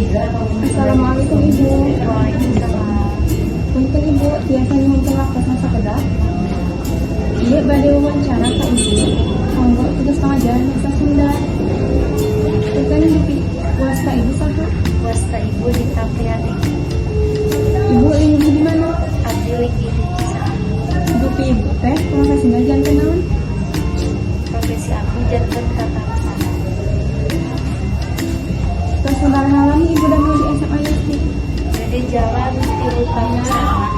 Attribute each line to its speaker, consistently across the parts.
Speaker 1: Assalamualaikum, Ibu.
Speaker 2: Waalaikumsalam.
Speaker 1: Punten, Ibu, tiasa nyuhunkeun waktosna sakedap? Ieu bade wawancara ka Ibu kanggo tugas pengajaran bahasa Sunda. Punten, dupi wasta Ibu saha?
Speaker 2: Wasta Ibu Dita Priani.
Speaker 1: Ibu linggih di mana?
Speaker 2: Abdi linggih di Cisaat.
Speaker 1: Dupi Ibu teh profesina janten naon?
Speaker 2: Profesi abdi janten tata laksana.
Speaker 1: Tos sabaraha lami Ibu damel di SMA Yasti?
Speaker 2: Jadi jalan 3 tahun setengah.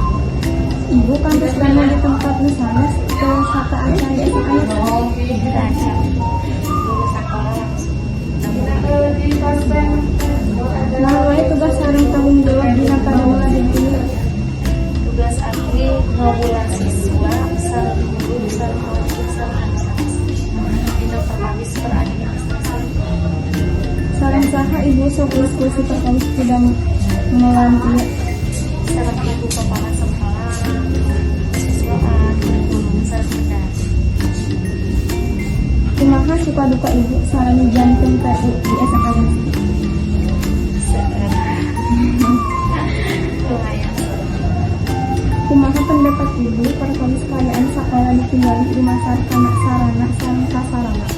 Speaker 1: Ibu kantos damel di tempat nu sanes teu sateuacan di SMA Yasti?
Speaker 2: Acan, lulus sekolah langsung.
Speaker 1: Naon wae tugas sareng tanggung jawab dina padamelan ieu?
Speaker 2: Tugas abdi ngawulang siswa sareng guru sareng murid sareng anu sanes. Dina perkawis peradministrasi.
Speaker 1: Sareng saha Ibu sok diskusi perkawis padamelan ieu?
Speaker 2: Sareng ibu kepala sekolah, siswaan, kurikulum sareng bendahara.
Speaker 1: Kumaha suka duka Ibu sareng janten PU di SMA Yasti?
Speaker 2: Seueur. Lumayan.
Speaker 1: Kumaha pendapat Ibu perkawis kaayaan sakola ditinggali dumasar kana sarana sareng prasarana?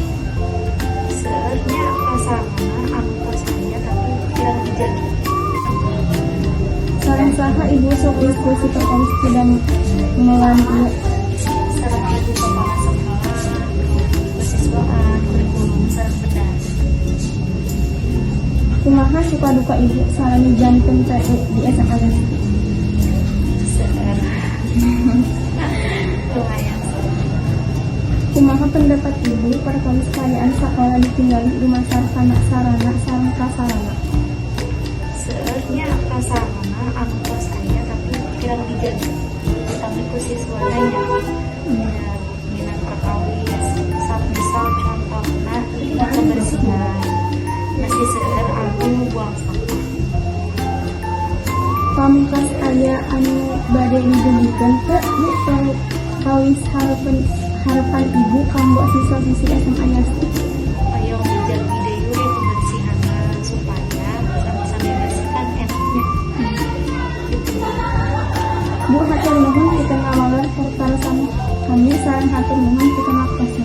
Speaker 2: Seueur nya prasarana anu tos aya, tapi kurang dijagi.
Speaker 1: Sareng saha Ibu sok diskusi perkawis padamelan ieu?
Speaker 2: Sareng ibu kepala sekolah, kesiswaan, kurikulum sareng bendahara.
Speaker 1: Kumaha suka duka Ibu sareng janten PU di SMA Yasti?
Speaker 2: Seueur. Lumayan.
Speaker 1: Kumaha pendapat Ibu perkawis kaayaan sakola ditinggali dumasar kana sarana sareng prasarana?
Speaker 2: Seueur nya prasarana anu tos aya, tapi kurang dijagi, tapi ku siswana nya dina perkawis, misal contohna dina kebersihan masih seueur anu buang sampah.
Speaker 1: Pamungkas, aya anu bade didugikeun teu, Bu, perkawis harapan harapan Ibu kanggo siswa-siswi SMA Yasti?
Speaker 2: Hoyong dijagi deui we kebersihanna supaya sami-sami bersih kan enaknya gitu.
Speaker 1: Bu, hatur nuhun pikeun ngawaler pertarosan kami sareng hatur nuhun pikeun waktosna.